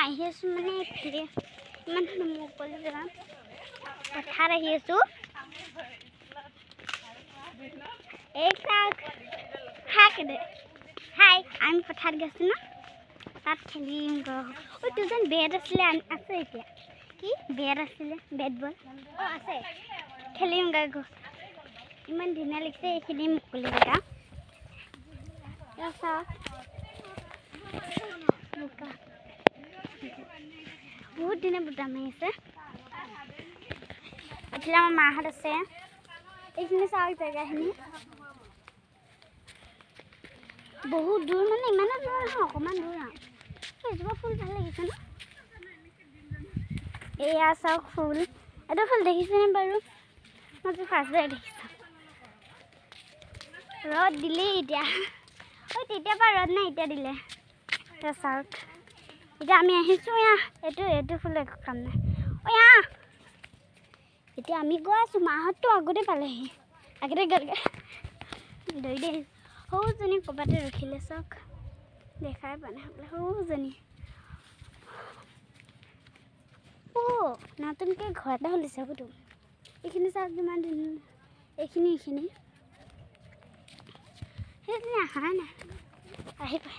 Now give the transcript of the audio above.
আহি আছোঁ মানে এইফালে ইমান মুকলি জেগা পথাৰত আহি আছোঁ। এই চাওক হাক দে হাই, আমি পথাৰত গৈছোঁ ন, তাত খেলিম। ঐ তোৰ বেট আছিলে আছে এতিয়া কি বেট আছিলে, বেট বল অঁ আছে, খেলিম গৈ। ইমান ধুনীয়া লাগিছে এইখিনি মুকলি জেগা। চাওক বোকা বহুত ধুনীয়া বতাহ মাৰি আছে। এইফালে আমাৰ মাহঁত আছে। এইখিনি চাওক জেগাখিনি বহুত দূৰ, মানে ইমানো দূৰ নহয়, অকণমান দূৰ আৰু। এজোপা ফুল ভাল লাগিছে ন? এয়া চাওক ফুল, এইটো ফুল দেখিছেনে বাৰু? মই ফাৰ্ষ্ট বাৰ দেখিছোঁ। ৰ'দ দিলেই এতিয়া, ঐ তেতিয়াৰ পৰা ৰ'দ নাই, এতিয়া দিলে। এতিয়া চাওক এতিয়া আমি আহিছোঁ। এয়া এইটো এইটো ফুল একো কাম নাই। ঐ আহ, এতিয়া আমি গৈ আছোঁ। মাহঁততো আগতে পালেহি, আগতে গ'লগৈ দৌৰি দেই। সৰুজনী ক'ৰবাতে ৰখিলে, চাওক দেখাই পোৱা নাই হ'বলা সৰুজনী। অ' নতুনকৈ ঘৰ এটা খুলিছে হ'বতো। এইখিনি চাওক কিমান ধুনীয়া, এইখিনি এইখিনি সেইখিনি অহা নাই, আহি পাই।